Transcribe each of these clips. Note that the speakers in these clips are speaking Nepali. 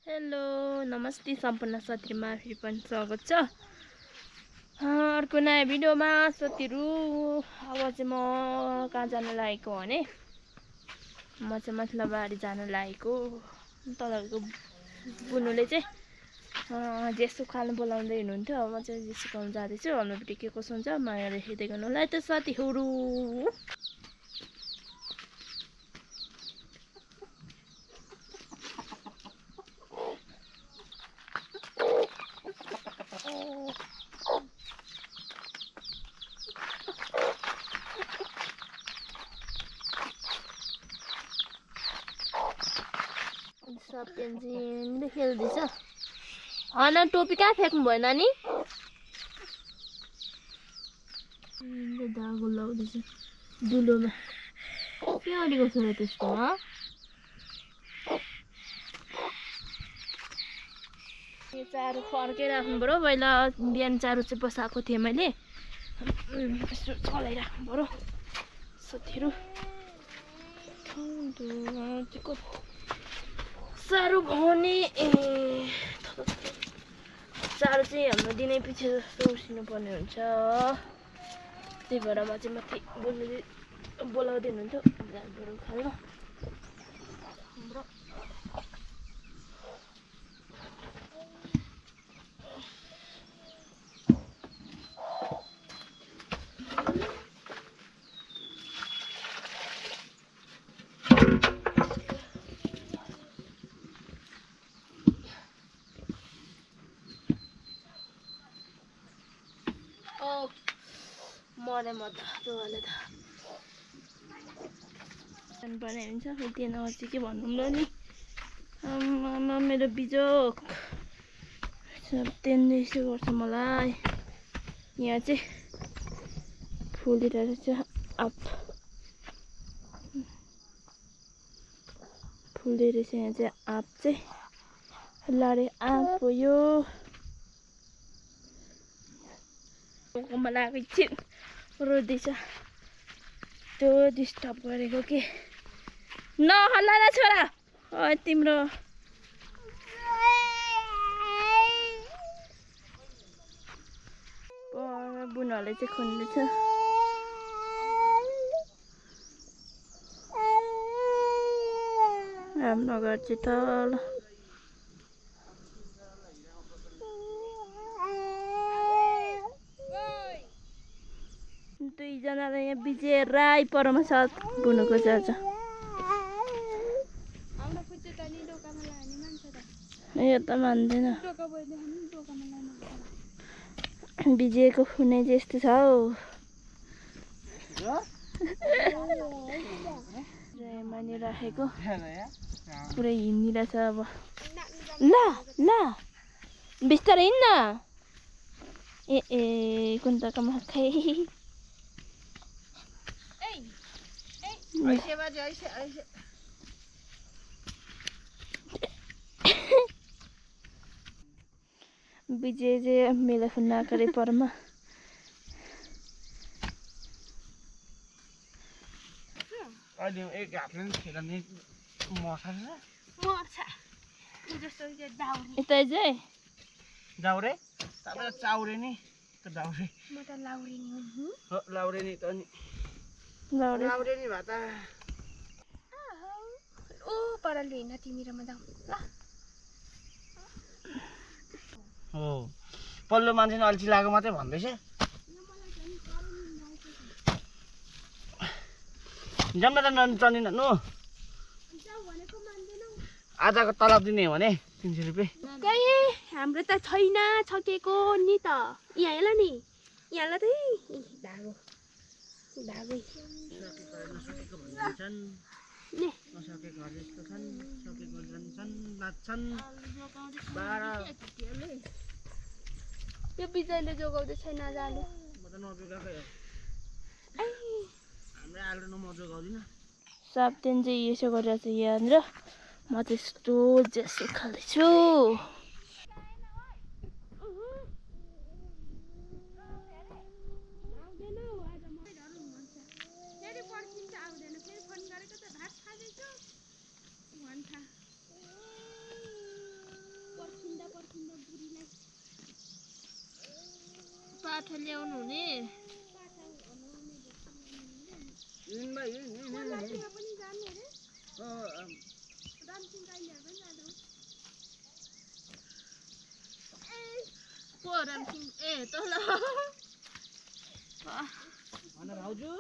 हेलो नमस्ते सम्पूर्ण साथीहरुमा फेरि पनि स्वागत छ अर्को नयाँ भिडियोमा। साथीहरु अब चाहिँ म कहाँ जान लागेको भने म चाहिँ मतलबारी जान लागेको। तपाईहरुको बुनुले चाहिँ जेसु खान बोलाउँदै हुनुहुन्थ्यो। अब म चाहिँ जेसु खान जाँदैछु। हाम्रोपट्टि के कसो हुन्छ मायाले हेर्दै गर्नु होला त साथीहरु। सबले खेल्दैछ। हन टोपी कहाँ फ्याँक्नु भयो नानी? धागो लाउँदैछ दुलोमा। के गरेको छ र त्यस्तोमा? यो चारो फर्कै राख्नु पर्यो। पहिला बिहान चारो चाहिँ बसाएको थिएँ मैले। यसो चलाइराख्नु पर्यो साथीहरु। साह्रो भने चारो चाहिँ हाम्रो दिनै पछि जस्तो उसिनु पर्ने हुन्छ। त्यही भएर म चाहिँ माथि बोलाउँदै हुनुहुन्थ्यो झारहरू खाल्न। मरे म त जोले त पर्ने हुन्छ। त्यो नहोस् के भन्नु ल नि। आमा मेरो बिजोक सब तेन्दैसो गर्छ मलाई। यहाँ चाहिँ फुलिरहेको छ आप फुलिरहेछ। यहाँ चाहिँ आप चाहिँ लारे आप हो यो। मलाई एकछिन रोँदैछ त्यो डिस्टर्ब गरेको के नहल्ला न छोरा। तिम्रो बुनाले चाहिँ खुन्दैछ। हाम्रो घर चाहिँ तल दुईजनाले यहाँ बिजे राई परमा साथ बुनेको छ आज। यो त मान्दैन। बिजेको खुनै जस्तो छ हौ। मानि राखेको पुरै हिँडिरहेछ अब। ल ल बिस्तारै हिँड्न। ए कुन त कमा खै विजय चाहिँ मेला खुन्ना करे परमा। यता चाहिँ दाउरे तपाईं चाउरे नि त दाउरे म त लाउरे नि हुँ। हो लाउरे नि त नि लाउरे लाउरे नि भाता ओ परले हिँड्न तिमी र म जाऊ ल। हो पल्लो मान्छे अल्छी लागेको मात्रै भन्दैछ। जम्मा त नचनिन नु आजको तलब दिने हो भने 300 रुपैयाँ। कही हाम्रो त छैन छकेको नि त। यहाँ हेर नि यहाँ ल त धागो धागै नसकेको भन्छन् नसकेको जस्तो छन् सकेको जान्छन् नाच्छन् 12 त्यो बिजयले जोगाउँदै छैन जालु। म त नजोगाकै हो। हाम्रो आलु न म जोगाउँदिन। सबदिन चाहिँ यसो गरिरहेको छ यहाँनिर। म चाहिँ यस्तो जेसु खाँदैछु। काठ ल्याउनु हुने को रामसिंह ए तल भाउजू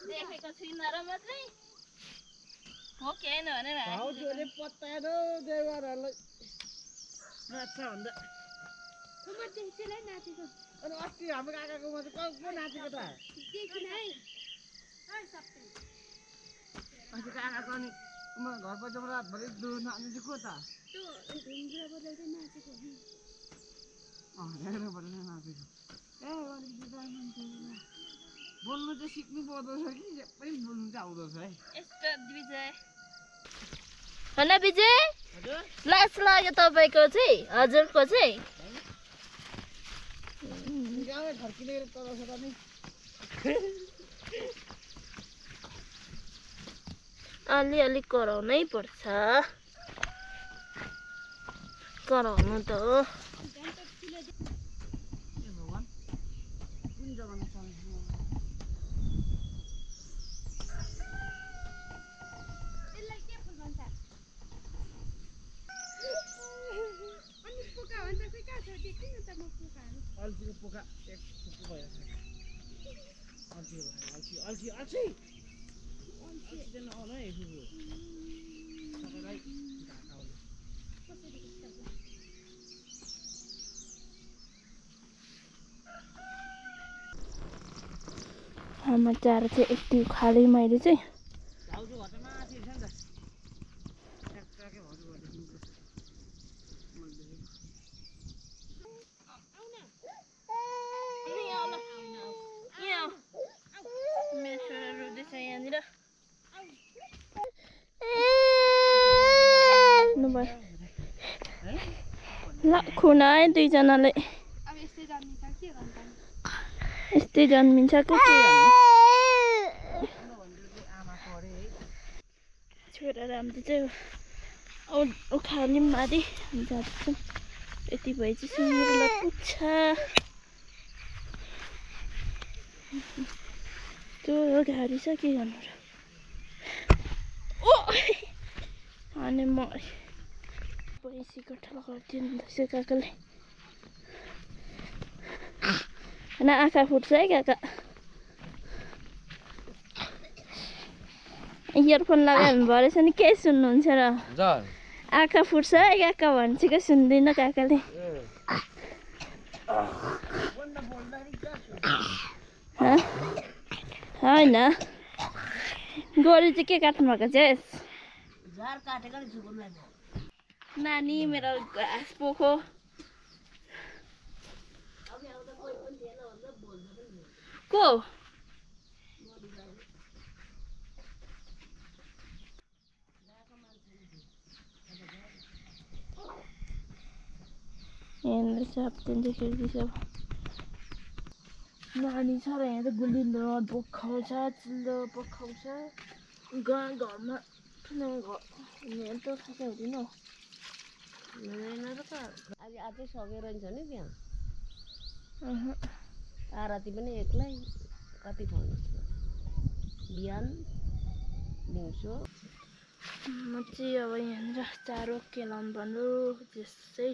देखेको छुइनँ र मात्रै हो के होइन भनेर भाउजूले पत्ताएर देवरहरूलाई नाच्छ भन्दा अनि अस्ति हाम्रो काकाकोमा चाहिँ को नाचेको त अस्ति काकाको अनि घर पछाडि रातभरि दुध नाच्ने चाहिँ को त बोल्नु चाहिँ सिक्नु पर्दो छ कि सबै बोल्नु चाहिँ आउँदो छ है यस्तो विजय होइन विजय हजुर लाज लाग्यो तपाईँको चाहिँ हजुरको चाहिँ गाउँमै फर्किने कराउँछ त नि अलिअलि कराउनै पर्छ कराउनु त हो भगवान् कुन जग्गामा चल्छ अल्छीको पोका एक थुप्रो भएर अल्छी भयो अल्छी अल्छी चाहिँ नआउनु है फुपू तपाईँलाई घाटा होला समाचार चाहिँ यति खाली मैले चाहिँ भाउजू घर चाहिँ माथि छ नि त ट्याक्कै भाउजू घरदेखि मेरो छोरा रुँदैछ यहाँनिर ल खुन है दुईजनाले यस्तै जन्मिन्छ के छोरा राम्रो चाहिँ उखाली मारी जान्छौँ यति भए चाहिँ सुँगुरलाई पुग्छ त्यो गाडी छ के गर्नु र ओ अनि म पैसी कठा लगाउँथेँ रहेछ काकाले होइन आँखा फुट्छ है काका इयरफोन लगायो भने भरेछ नि के सुन्नुहुन्छ र आँखा फुट्छ है काका भन्छेको सुन्दिनँ काकाले होइन गोरी चाहिँ के काट्नु भएको चाहिँ नानी मेरो घाँस पोखो को यहाँनिर चाहिँ खेल्दैछ नानी छ र यहाँ त गुलिँदो पखाउँछ चिल्लो पखाउँछ गाउँ घरमा ठुलो घर यहाँ त थाहा हुँदैन आजै सकेर छ नि त्यहाँ आरती पनि एक्लै कति पाउनु बिहान दिउँसो म चाहिँ अब यहाँनिर चारो केलाउनु पर्नु त्यसै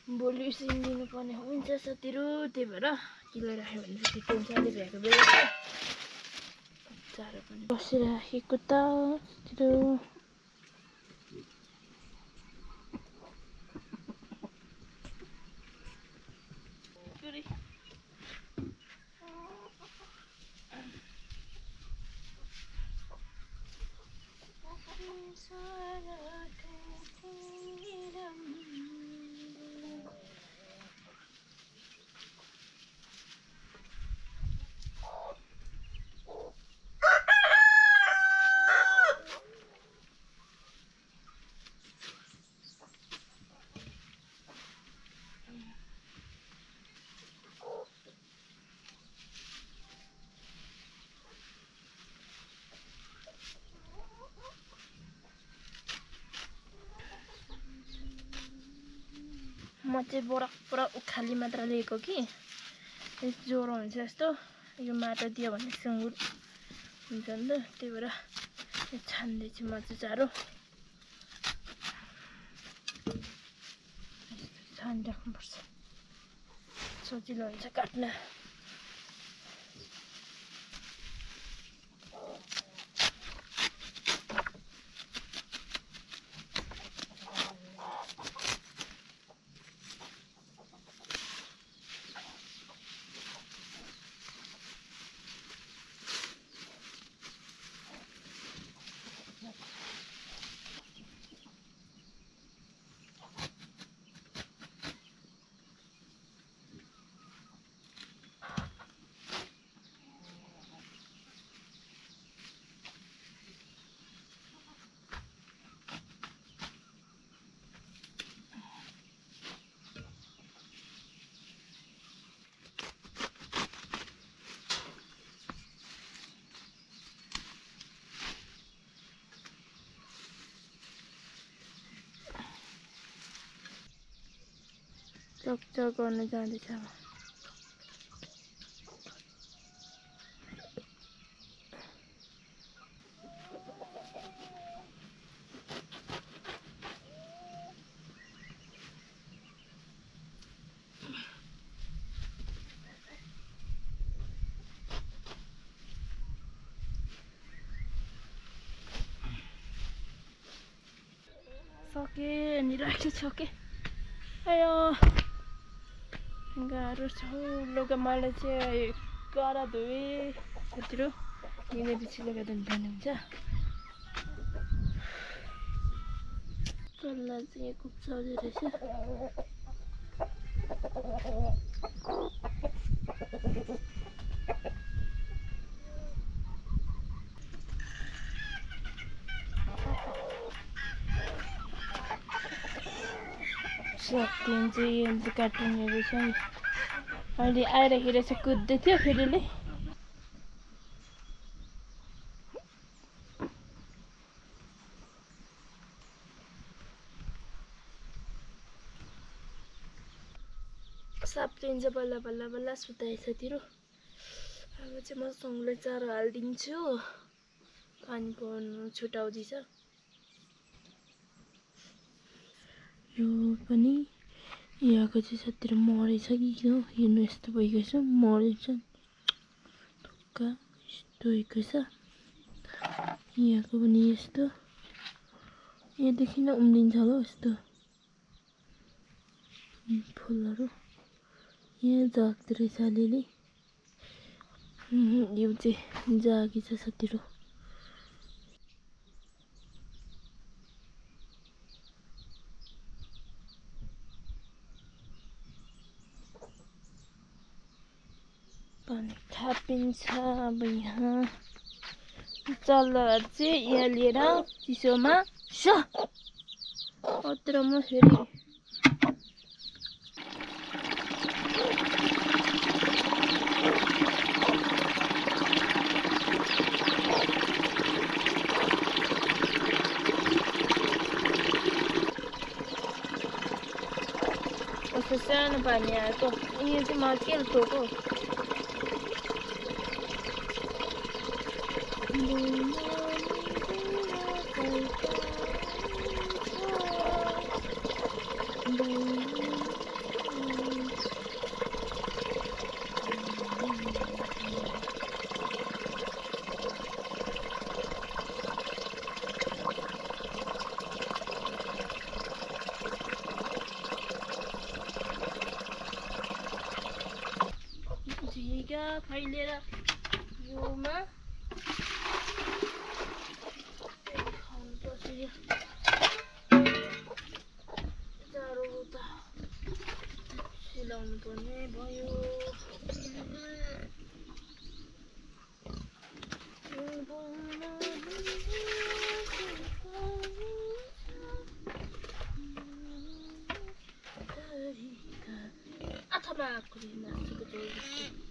भोलि सिङ्गिनु पर्ने हुन्छ साथीहरू त्यही भएर किलाइराख्यो भने चाहिँ ठिकै हुन्छ अहिले भ्याएको बेला चारो पनि बसिराखेको त साथीहरू म चाहिँ बोरा उखाली मात्र लिएको कि ज्वरो हुन्छ यस्तो यो माटो दियो भने सुँगुर हुन्छ नि त त्यही भएर छान्दैछु म चाहिँ चारो छानिराख्नुपर्छ सजिलो हुन्छ काट्न चकचक गर्न जाँदैछ सके अनि राखिसके आयो गाह्रो छ लुगा मैले चाहिँ कडा धोएँ यत्रो हिँडेपछि लुगा धुनु पर्ने हुन्छ चल्ला चाहिँ कुप्चाउँदै रहेछ सक्दिन चाहिँ अन्त काटिनेहरू छ अहिले आइराखेर चाहिँ कुद्दै थियो फेरिले साप्रिन्छ बल्ल बल्ल बल्ल सुताएछ तिरो अब चाहिँ म सँगले चारो हालिदिन्छु पानी पर्नु छुटाउँदैछ यो पनि यहाँको चाहिँ साथीहरू मरेछ कि हो हेर्नु यस्तो भएको छ मरेछ थुक्का यस्तो भएको छ यहाँको पनि यस्तो यहाँदेखि नै उम्रिन्छ होला यस्तो फुलहरू यहाँ जाग्दो रहेछ अलिअलि यो चाहिँ जागेछ साथीहरू पानी थापिन्छ अब यहाँ चल्लाहरू चाहिँ यहाँ लिएर चिसोमा अत्रमा फेरि कस्तो सानो पानी आएको यहाँ चाहिँ म के ठोको झिगा फैलेर योमा खानुपर्छ यो चारो त सिलाउनु पर्ने भयो अथवा कुनै मासुको झोल जस्तो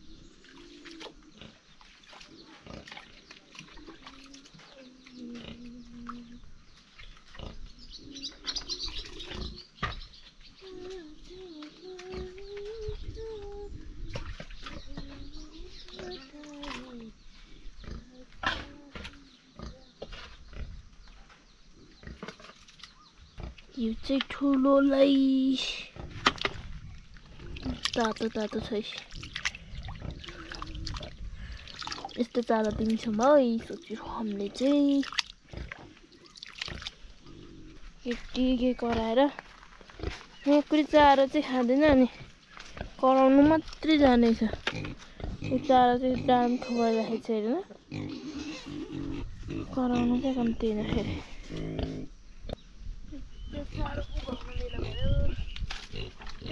यो चाहिँ ठुलोलाई तातो तातो छ। यस्तो चारो दिन्छौँ है सोच्यो हामीले चाहिँ। के कराएर कुकुरी चारो चाहिँ खाँदैन नि, कराउनु मात्रै जानेछ। यो चारो चाहिँ दाम खुवाइराखेको छ हेर्नु, कराउनु चाहिँ कम्ती होइन फेरि।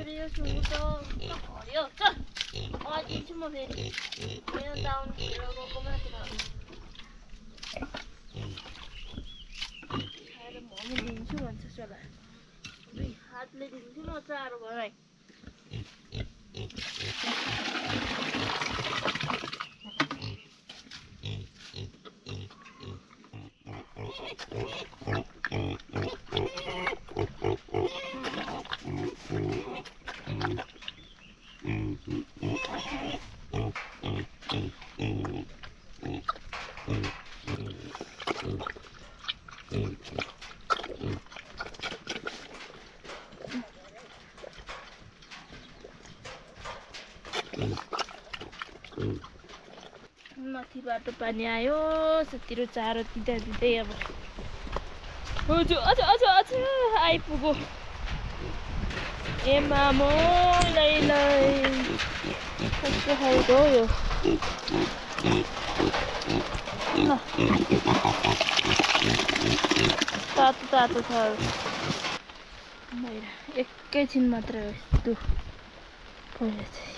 यो सुँगुर त हरियो हुन्छ। दिन्छु म फेरि मेरो दाउन खेर गएको माथि खाएर म दिन्छु भन्छ सोला। दुई हातले दिन्छु म चारो घरै। माथि बाटो पानी आयो साथीहरु, चारो दिँदा दिँदै अब अझ आइपुग्यो। ए मामो लै कस्तो खालको हो यो। तातो तातो छ बाहिर, एकैछिन मात्रै हो यस्तो पहिला चाहिँ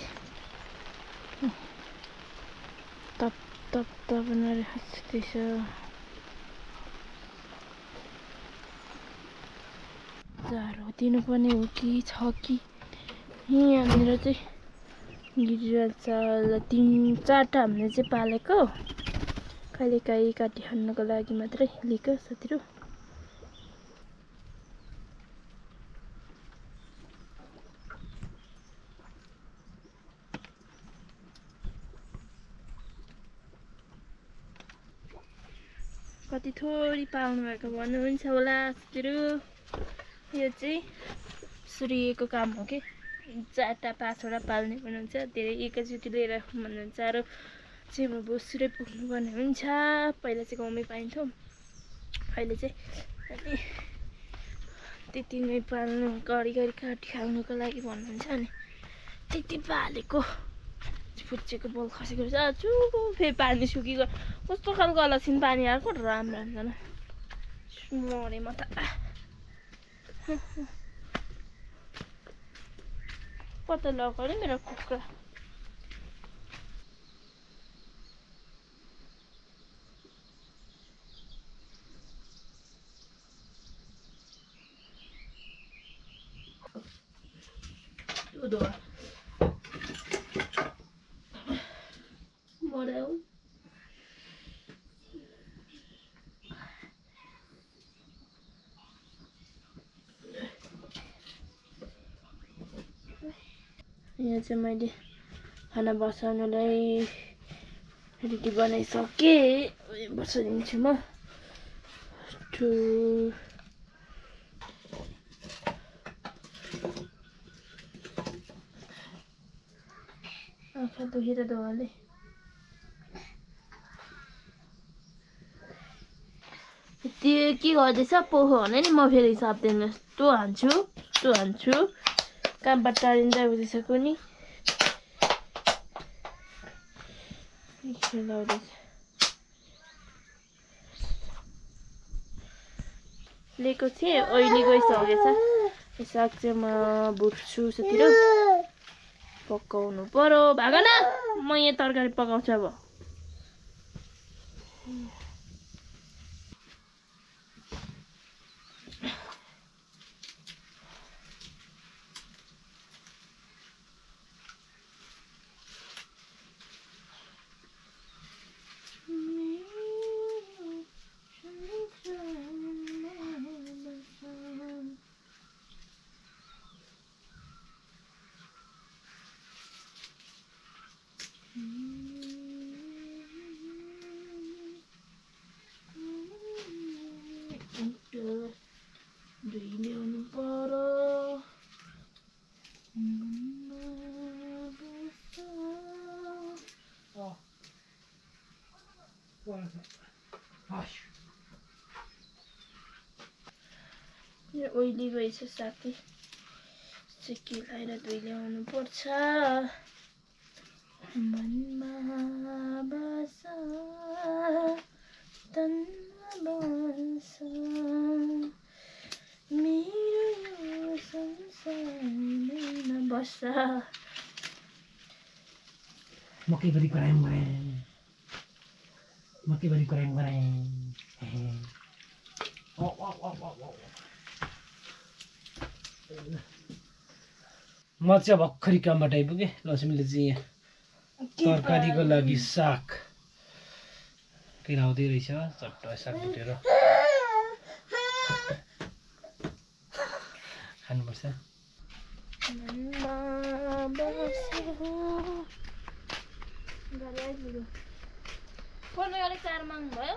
तप तप तपनेर हाँस्दैछ। चारो दिनुपर्ने हो कि छ कि यहाँनिर चाहिँ गिरिराज चाल 3-4टा हामीले चाहिँ पालेको, कहिलेकाहीँ काटी खान्नको लागि मात्रै लिएको साथीहरु। कति थोडी पाल्नु भएको भन्नुहुन्छ होला साथीहरु। यो चाहिँ सूर्यको काम हो कि 4टा 5वटा पाल्ने भन्नुहुन्छ। धेरै एकैचोटि लिएर भन्नुहुन्छ। चारो चाहिँ म बोसुरै पुग्नु पर्ने हुन्छ। पहिला चाहिँ गाउँमै पाइन्थ्यो, अहिले चाहिँ अनि त्यति नै पाल्नु गरी काटी खानुको लागि भन्नुहुन्छ नि त्यति पालेको। फुच्चेको बोल खसेको रहेछ। फेरि पानी सुकिगयो। कस्तो खालको अलक्षिन पानी आएको राम्रो आउँदैन। मरे म त। कता लगायो नि मेरो कुखुरा। मर्यो। यहाँ चाहिँ मैले खाना बसाउनुलाई रेडी बनाइसकेँ। बसाइदिन्छु म। आँखा दुखेर दोले त्यो के गर्दैछ पोहो भने नि म फेरि हिसाब दिनु यस्तो हान्छु कामबाट टाढिँदै बसिसक्यो नि। लिएको थिएँ अहिले गइसकेछ। साग चाहिँ म भुट्छु साथीहरु, पकाउनु पर्यो। भाग न, म यहाँ तरकारी पकाउँछु अब। दुई ल्याउनु पर्यो ओइली गएछ साथी सिक्की लाएर दुई ल्याउनु पर्छ मनमा बस तनमा बस मेरो यो संसारमा बस मकैभरि करायौँ म चाहिँ भर्खरै कामबाट आइपुगेँ लक्ष्मीले चाहिँ यहाँ तरकारीको लागि साग किराउँदै रहेछ चट्ट साग भुटेर खानुपर्छ फोन अलिक चार माग्नु भयो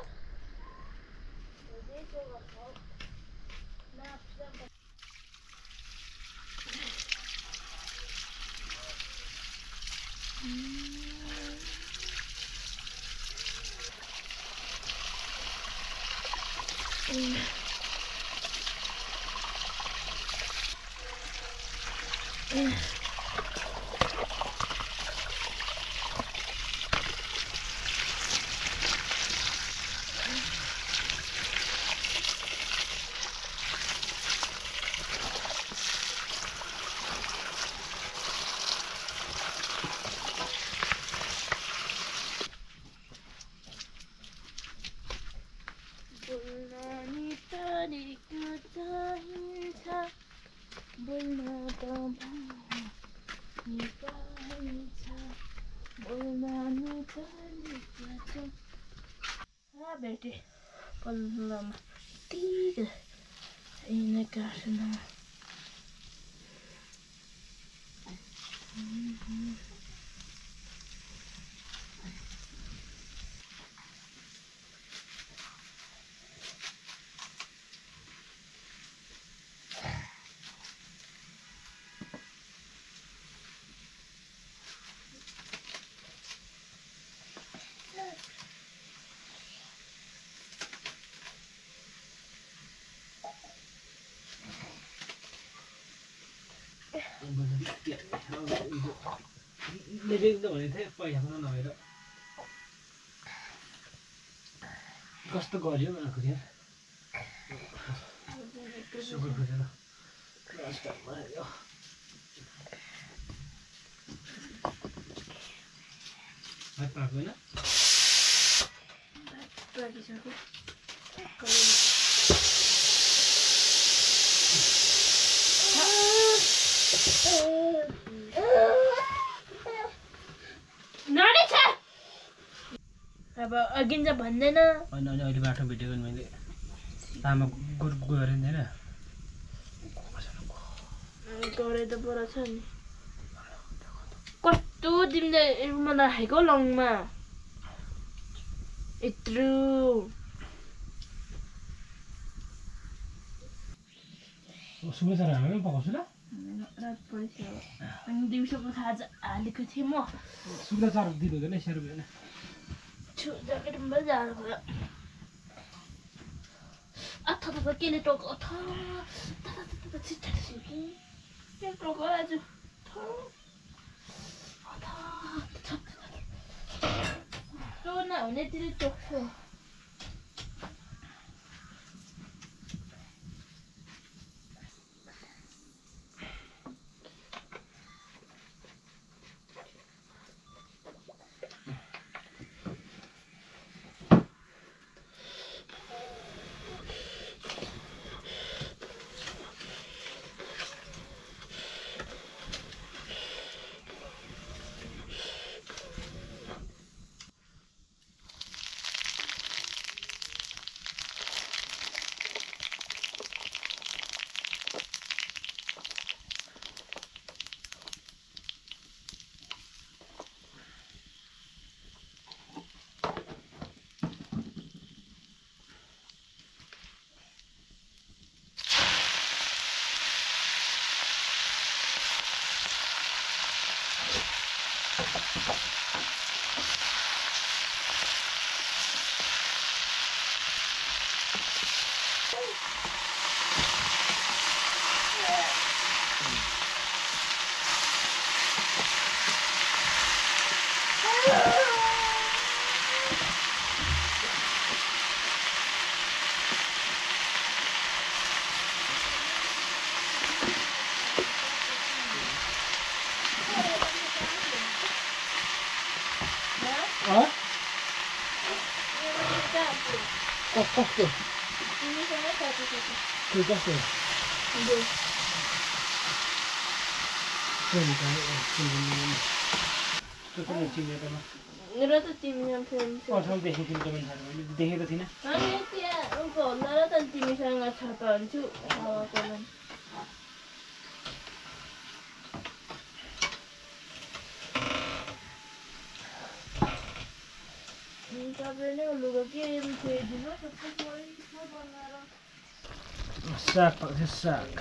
बेटे पल्लोमा ठीक छैन काट्न कस्तो गऱ्यो आखिर सुगर खोजेर भात पाएको होइन अब अघिन्छ भन्दैन होइन अनि अहिले बाटो भेटेको मैले तामा ग्रुप गयो अरे नि होइन गरे त पर छ नि कस्तो तिमीले मलाई राखेको लङमा यत्रो सुबेर हामी पकाउँछु ल रात परिसक्यो अनि दिउँसोको खाजा हालेको थिएँ म सुब्दा चार दिनु हुँदैन 100 रुपियाँ ज्याकेट पनि जानु भयो अथ केले टोक अथ के टोक आज टो नहुनेतिर टोक्छु कस्तो कस्तो र त तिमीसँग फिल्म देखेको थिइनँ अनि त्यहाँ भन्दा र त तिमीसँग छ त भन्छु तपाईँले लुगा के फेरिदिनु साग पाक्छ साग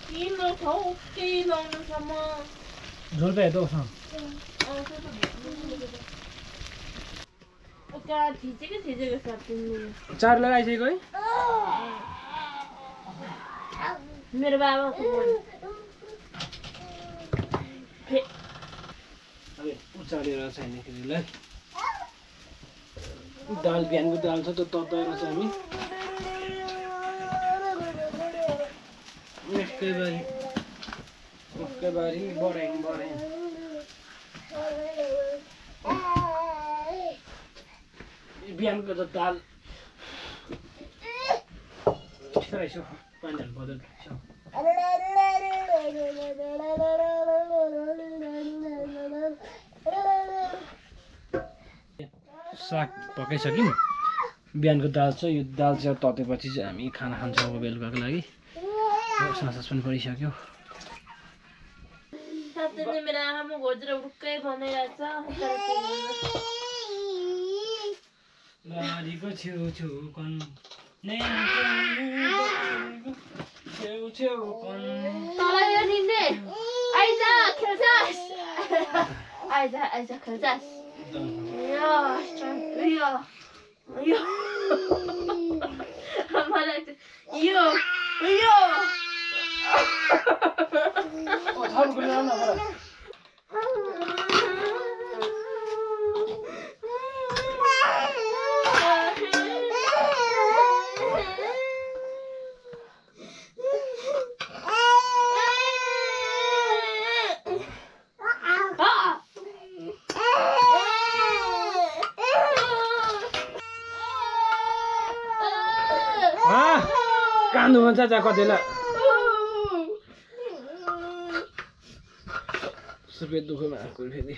किन खाऊ केही लाउनुसम्म झोल पायो त उसँग कहाँ थिचेको साथ तिमीले चार लगाइसकेको है मेरो बाबाको उचालेर छैन केटीलाई दाल बिहानको दाल छ त तताएर चाहिँ हामी एकै बारी बढायौँ बिहानको त दाल यसो पानीहरू बदल साग पकाइसक्यौँ बिहानको दाल छ यो दाल चाहिँ ततेपछि चाहिँ हामी खाना खान्छौँ अब बेलुकाको लागि साँझ पनि परिसक्यो साथीले मेरो आमा घोजेर उड्कै बनाइरहेछ बारीको छेउ कन छेउ कन तँलाई यो निन्ने आइज खेल्छस् आइज खेल्छस् यो मलाई यो कान्नु भन्छ जा कतिलाई सबै दुःखमा आएको फेरि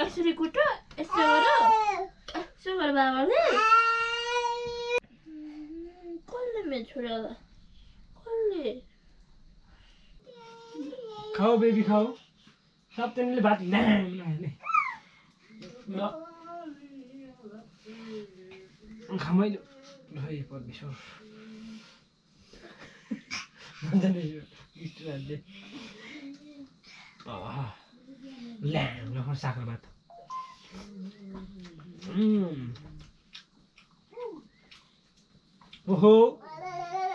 यसरी कुटो यसो गर बाबाले कसले मेरो छोरालाई कसले खाऊ बेबी खाऊ सबैले भात ल्याउने खामाइलो भाइ परमेश्वर ल्याउनु सागर भात ओहो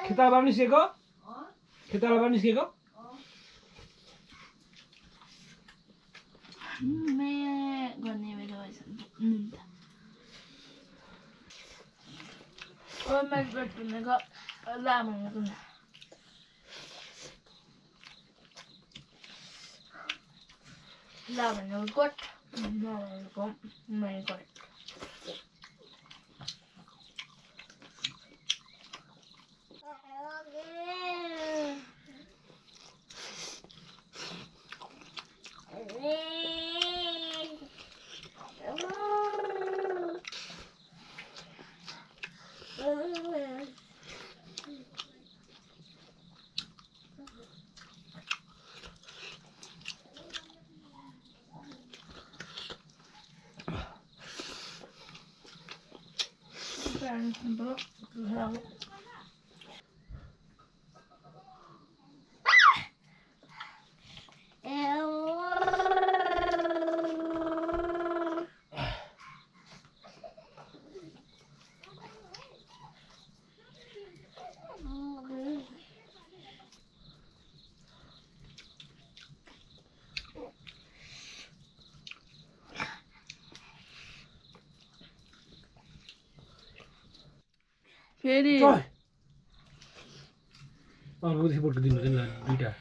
खेताला निस्केको निस्केको गर्ने मेरो लामो गोठ Kom, my God. फेरि अर्को बोटको दिनु चाहिँ दुईटा